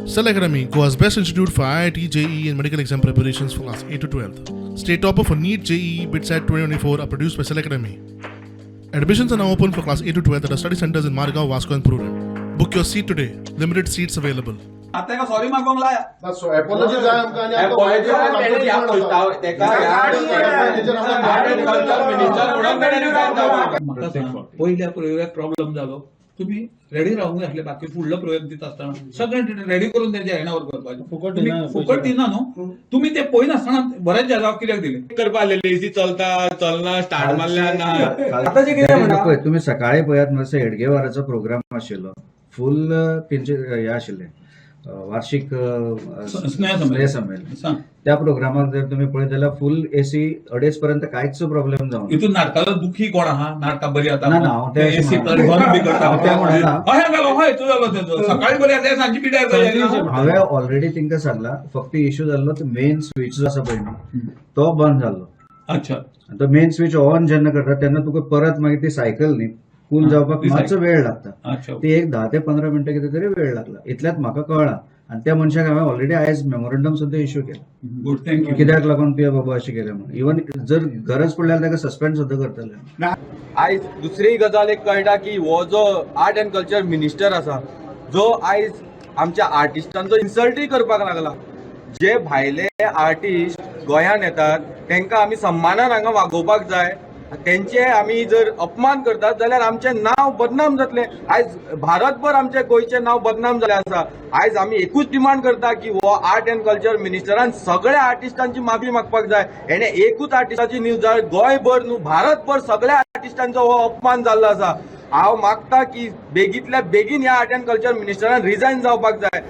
Cell Academy, Goa's best institute for IIT, JEE, and medical exam preparations for class 8 to 12. State topper for NEET, JEE, BITSAT 2024 are produced by Cell Academy. Admissions are now open for class 8 to 12 at our study centers in Margao, Vasco, and Prudent. Book your seat today. Limited seats available. आतां ताका sorry मागोंक लाय. Apiology जाय आमकां आनी आमकां Apology आमचो तेणे demand आसा. तेका आर्ट एंड कल्चर मिनिस्टर म्हणून तेणे resign जावपाक. म्हाका सांग, पयल्या प्रयोगाक प्रॉब्लेम जालो, तुमी रेडी रावूंक जाय आसले. बाकी फुडलो प्रयोग दिता आसतना सगळें रेडी करून तेंच्या हँड करपाचें. फुकट तुमी दिना फुकट दिना न्हू तुमी. ते पळयनासतना बऱ्याच जाग्यार कित्याक दिले? करपा लेसी चलता चलना स्टार्ट मारल्या ना. आतां जे कितें म्हणा पळय, तुमी सकाळी पळयात, मातसो हेडगेवाराचो प्रोग्राम आशिल्लो, फूल तेंचे हे आशिल्लें, वार्षिक स्नेह संमेलन. स्नेह संमेलन. सांग. त्या प्रोग्रामाक जर तुमी पळयत जाल्यार फूल एसी, अडेच पर्यंत कांयच प्रॉब्लेम जावना. हितून नाटकाचो दुखी कोण आहा? नाटकां बरी आतां ना, ना, हांव तें एसी म्हणना. बंद बी करता. हांव तें म्हणना. हय घालो, हय तूं जालो तेजो. सकाळी बरी आतां सांजची पिड्यार जाली. हांवें ऑलरेडी तांकां सांगला, फक्त इश्यू जाल्लो तो मेन स्विच जो आसा पळय न्हू, तो बंद जाल्लो. आनी तो मेन स्विच ऑन जेन्ना करता तेन्ना तुका परत मागीर ती सायकल न्ही कूल जावपाक ती मातसो वेळ लागता. ती एक 10 ते 15 मिनटां कितें तरी वेळ लागला, इतल्यात म्हाका कळ्ळां. आनी त्या मनशाक हांवें ऑलरेडी आयज मेमोरंडम सुद्दां इश्यू केला. Good, thank you. कित्याक लागून तुवें बाबा अशें केलें म्हणून. इवन जर गरज पडल्यार ताका सस्पेंड सुद्दां करतले. आयज दुसरी गजाल एक कळटा की हो जो आर्ट अँड कल्चर मिनिस्टर आसा, जो आयज आमच्या आर्टिस्टांचो इन्सल्टूय करपाक लागला. जे भायले आर्टिस्ट गोंयांत येतात तांकां आमी सन्मानान हांगा वागोवपाक जाय. तेंचे आमी जर अपमान करतात जाल्यार आमचें नांव बदनाम जातलें. आयज भारतभर आमचें गोंयचें नांव बदनाम जालें आसा. आयज आमी एकूच डिमांड करता की हो आर्ट अँड कल्चर मिनिस्टरान सगळ्या आर्टिस्टांची माफी मागपाक जाय. हेणे एकूच आर्टिस्टाची न्हू जाल्यार गोंयभर न्हू, भारतभर सगळ्या आर्टिस्टांचो हो अपमान जाल्लो आसा. हांव मागता की बेगींतल्या बेगीन ह्या आर्ट अँड कल्चर मिनिस्टरान रिजायन जावपाक जाय.